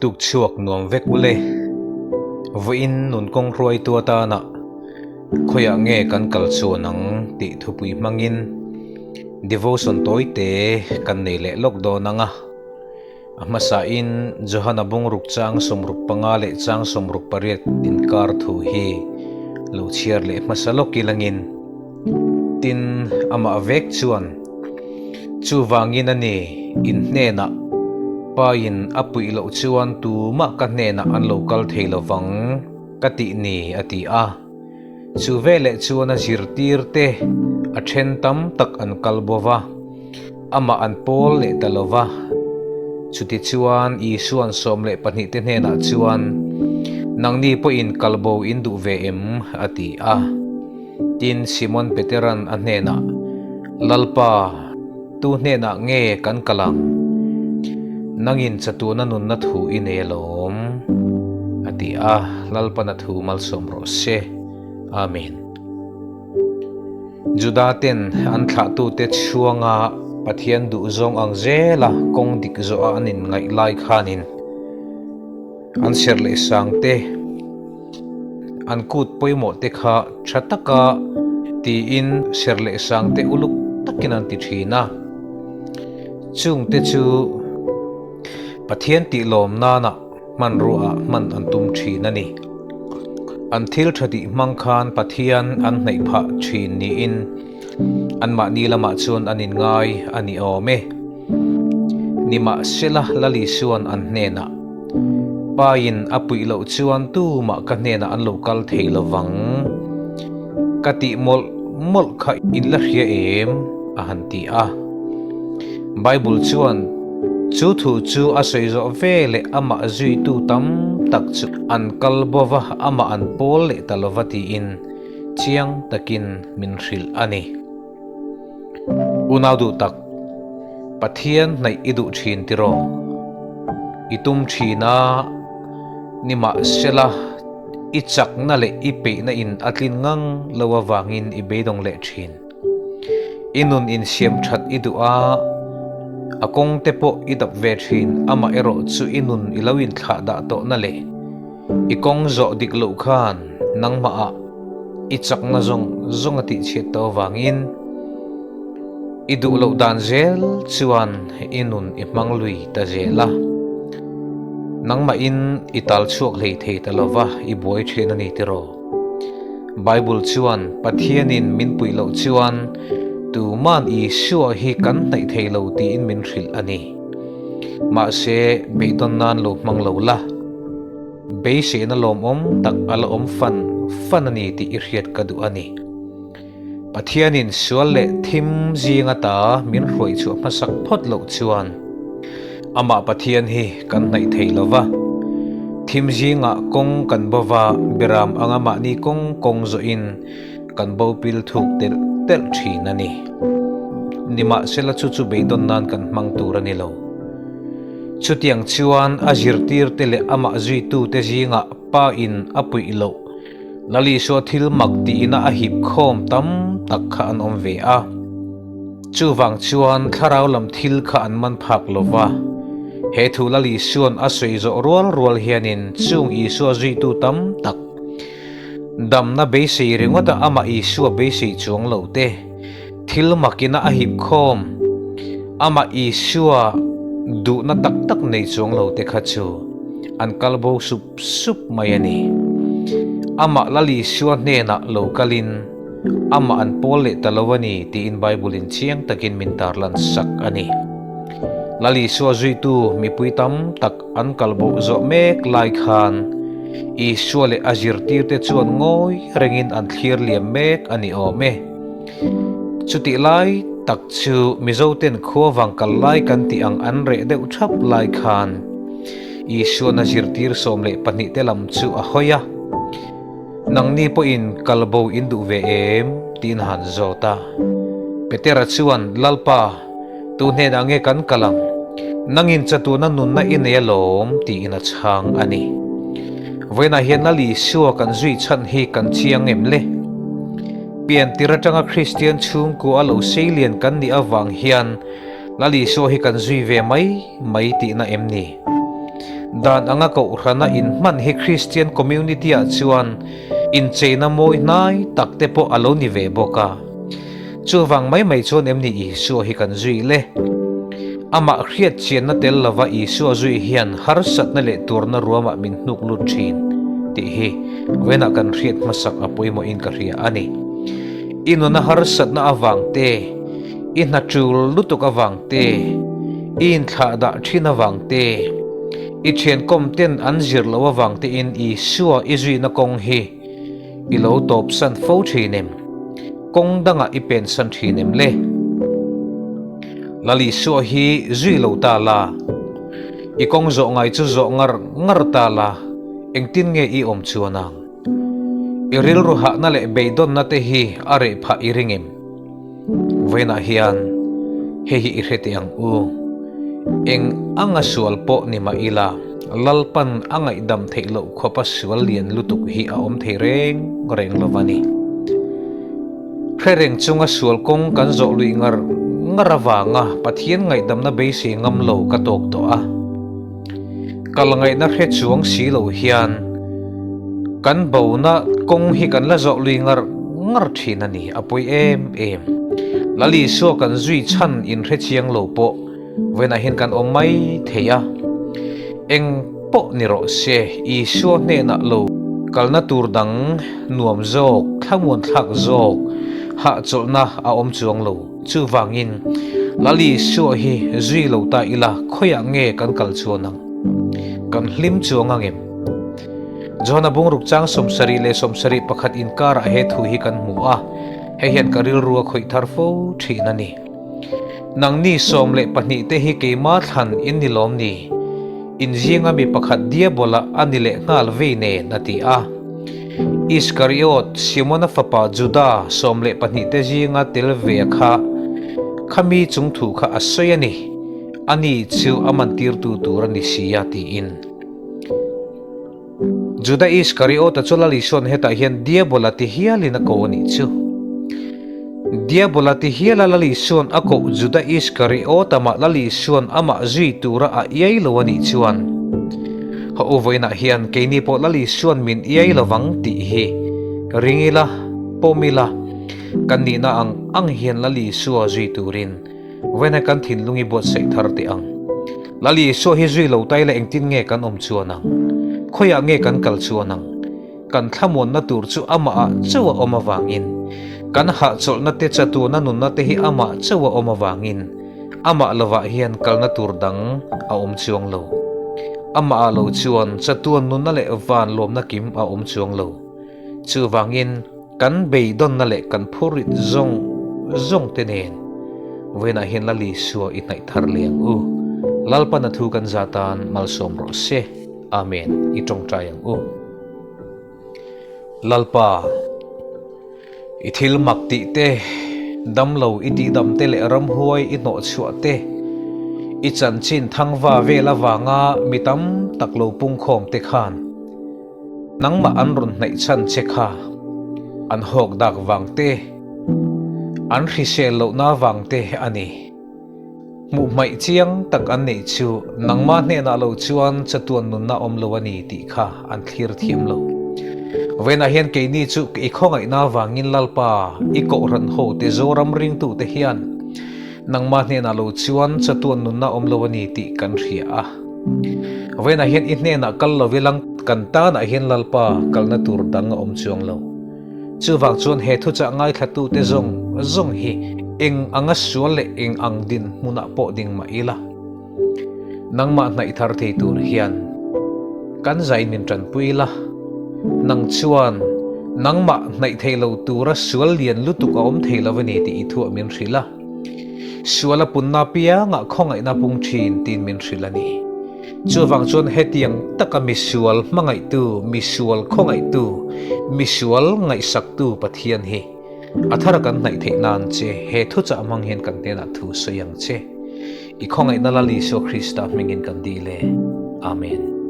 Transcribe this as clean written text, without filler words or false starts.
Tuk chhuak nuam vek ule. Vawiin nun kawng hruaitu atana khawiah nge kan kal chuan ang tih thupui hmangin devotion tawite kan nei leh lawk dawn ang a. A hmasain Johana bungruk chang 65 leh chang 68 inkar thu hi lo chhiar leh hmasa lawk ilangin tin amah vek chuan chuvangin a ni in hnenah Pain a puih loh chuan tumah ka hnenah an lo kal thei lovang ka tih ni a ti a. Chu veleh chuan a zirtirte a then tam tak an kal bo va, amah an pawl leh ta lo va. Chutichuan Isua'n 12 te hnenah chuan, Nangni pawhin kal bo in duh ve em? a ti a. Tin, Simon Petera'n a hnenah, Lalpa, tu hnenah nge kan kal ang? Nangin chatuna nunna thu i nei alawm, a ti a, Lalpana thu malsawm rawh se. Amen. Juda ten an thlahtute chhuanga Pathian duhzawng ang zela kawng dik zawha an inngaih lai khanin an serh leh sangte, An kut pawimawh te kha tha taka tiin ser leh sang te uluk takin an ti thin a. Chung te chu Pathian tih lawm nana hmanrua ah hman an tum thin a ni. An thil tha tih hmang khan Pathian an hnaih phah thin niin anmahni lamah chuan an inngai a ni awm e. Nimahsela Lalisuan an hnenah. Pain a puih loh chuan tumah ka hnenah an lo kal thei lo vang. Ka tih mawlh mawlh kha in la hria em? a han ti a. Bible chuan chu thu chu a sawi zawh ve leh amah zuitu tam tak chu an kal bo va, amah an pawl leh ta lo va tiin chiang takin min hrilh a ni. Unau duh tak, Pathian hnaih i duh thin tiraw? I tum thin a, nimahsela i chakna leh i peihna in a tlin ngang lo avangin i beidawng leh thin. I nun insiam that i duh a, a kawng te pawh i dap ve thin, amaherawh chu i nun i lo inthlah dah tawhna leh i kawng zawh dik loh khan nangmahah i chakna zawng zawng a tihchhiat tawh avangin i duh loh dan zel chuan i nun i hmang lui ta zel a. Nangmahin i tal chhuak hlei thei ta lova i buai thin a ni tiraw? Bible chuan Pathianin min puih loh chuan tuman Isua hi kan hnaih thei lo tiin min hrilh a ni. Mahse, beidawn nan lo hmang lo la. Beiseina lawmawm tak a la awm fan fan a ni tih i hriat ka duh a ni. Pathianin sual leh thim zing ata min hruai chhuah hmasak phawt loh chuan amah Pathian hi kan hnaih thei lo va. Thim zingah kawng kan bo va, beram anga mahni kawng kawng zawhin kan bo pil thuk telh telh thin a ni. Nimahsela chu chu beidawn nan kan hmang tur a ni lo. Chutiang chuan a zirtirte leh amah zuitute zingah Pa in a puih loh Lalisua thil mak tihna a hip khawm tam tak kha an awm ve a. Chuvang chuan thlarau lam thil kha an man phak lo va. He thu Lalisuan a sawi zawh rual rual hianin chung Isua zuitu tam tak damna beisei ringawta amah Isua beisei chuang lo te, Thil makina a hip khawm, amah Isua duhna tak tak nei chuang lo te kha chu an kal bo sup sup mai a ni. Amah Lal Isua hnenah lo kalin amah an pawl leh ta lo a ni tiin Bible-in chiang takin min tarlan sak a ni. Lal Isua zuitu mipui tam tak an kal bo zawh mek lai khan Isua leh a zirtirte chuan ngawi rengin an thlir liam mek a ni awm e. Chutih lai tak chu Mizoten khua vang kal lai kan tih ang an reh deuh thap lai khan Isuan a zirtir 12 te lam chu a hawi a, Nangni pawhin kal bo in duh ve em? tiin a han zawt a. Petera chuan, Lalpa, tu hnenah nge kan kal ang? Nangin chatuna nunna i nei alawm, tiin a chhang a ni. Vawiinah hian Lal Isua kan zui chhan hi kan chiang em le? Piantir atanga Kristian chhungkua a lo seilian kan nih avang hian Lal Isua hi kan zui ve mai mai tihna em ni? Dan anga kohhrana inhman hi Kristian community-ah chuan incheina mawi hnai tak te pawh a lo ni ve bawk a. Chuvang mai mai chuan em ni Isua hi kan zui le? Amah hriat chianna tel lova Isua zui hian harsatna leh turna ruamah min hnuk lut thin tih hi vawiinah kan hriat hmasak a pawimawhin ka hria a ni. I nuna harsatna avang te, i hna tul lutuk avang te, i inthlah dah thin avang te, i thiankawm ten an zir loh avang tein Isua i zuina kawng hi i lo tawpsan fo thin em? Kawng dangah i pensan thin em le? Lal Isua hi zui lo ta la, i kawng zawh ngai chu zawh ngar ngar ta la, engtin nge i awm chuan ang? I rilru hahna leh beidawnna te hi a reh phah i ring em? Vawiinah hian hei hi i hre teh ang u. Eng anga sual pawh ni mah ila, Lalpan a ngaihdam theih loh khawpa sual lian lutuk hi a awm thei reng reng lo va ni. Hre reng chunga sual kawng kan zawh lui ngar ngar avanga Pathian ngaihdamna beisei ngam lo ka tawk tawh a. Kal ngaihna hre chuang si lo hian kan bona kawng hi kan la zawh lui ngar ngar thin a ni, a pawi em em. Lal Isua kan zui chhan inhre chiang lo pawh vawiinah hian kan awm mai thei a. Eng pawh ni rawh se, Isua hnenah lo kalna tur dang nuam zawk, thlamuan thlak zawk, hahchawlhna a awm chuang lo. Chuvangin, Lal Isua hi zui lo ta ila khawiah nge kan kal chuan ang? Kan hlim chuang ang em? Johana bungruk chang 71 31 inkarah he thu hi kan hmu a, hei hian ka rilru a khawih thar fo thin a ni. Nangni 12 te hi keima thlan in ni lawm ni? In zinga mi pakhat Diabola a ni leh nghal vei nen a ti a. Iskariot, Simona fapa Juda 12 te zinga tel ve kha, khami chung thu kha a sawi a ni, ani chu a mantirtu tur a ni si a tiin. Juda Iskariota chu Lal Isua'n hetah hian Diabola ti hialin a ko a nih chu. Diabola ti hiala Lal Isua'n a koh Juda Iskariota mah Lal Isua'n amah zui tura a iai lo a nih chuan, Haw u vawiinah hian keini pawh Lal Isua'n min iai lovang tih hi ring ila, pawm ila, kan nihna ang ang hian Lal Isua zui turin vawiinah kan thinlung i buatsaih thar teh ang. Lal Isua hi zui lo ta ila engtin nge kan awm chuan ang? Khawiah nge kan kal chuan ang? Kan thlamuanna tur chu amahah chauh a awm avangin, kan hahchawlhna te chatuana nunna te hi amah chauh a awm avangin, amah lovah hian kalna tur dang a awm chuang lo. Amahah lo chuan chatuan nunna leh van lawmna kim a awm chuang lo. Chuvangin, kan beidawnna leh kan phurrit zawng zawng te nen vawiinah hian Lal Isua i hnaih thar leh ang u. Lalpana thu kan za tan malsawm rawh se. Amen. I tawngtai ang u. Lalpa, i thil mak tih te, damlo i tihdam te leh ramhuai i hnawhchhuah te, i chanchin thangva vel avanga mi tam tak lo pungkhawm te khan nangmah an rawn hnaih chhan che kha an hawk dak vang te, an hrisel lohna vang te a ni. Hmuh hmaih chiang tak an neih chu nangmah hnenah lo chuan chatuan nunna awm lo a ni tih kha an thlir thiam lo. Vawiinah hian keini chu i khawngaihna avangin Lalpa, i kohhran ho te Zoram ringtute hian nangmah hnenah lo chuan chatuan nunna awm lo a ni tih kan hria a. Vawiinah hian i hnenah kal lo ilang kan tanah hian Lalpa kalna tur dang a awm chuang lo. Chuvang chuan he thuchah ngaithlatute zawng zawng hi eng anga sual leh eng ang dinhmunah pawh ding mah ila, nangmah hnaih thar thei tur hian kan zain min tanpui ila, nang chuan nangmah hnaih thei lo tura sual lian lutuk a awm thei lo a ni tih i thuah min hrilh a. Sual a punna piangah khawngaihna pung thin tiin min hrilh a ni. Chuvang chuan hetiang taka misual hmangaihtu, misual khawngaihtu, misual ngaihsaktu Pathian hi a thara kan hnaih theih nan che he thuchah hmang hian kan hnenah thu sawi ang che. I khawngaihna Lal Isua Krista hmingin kan dil e. Amen.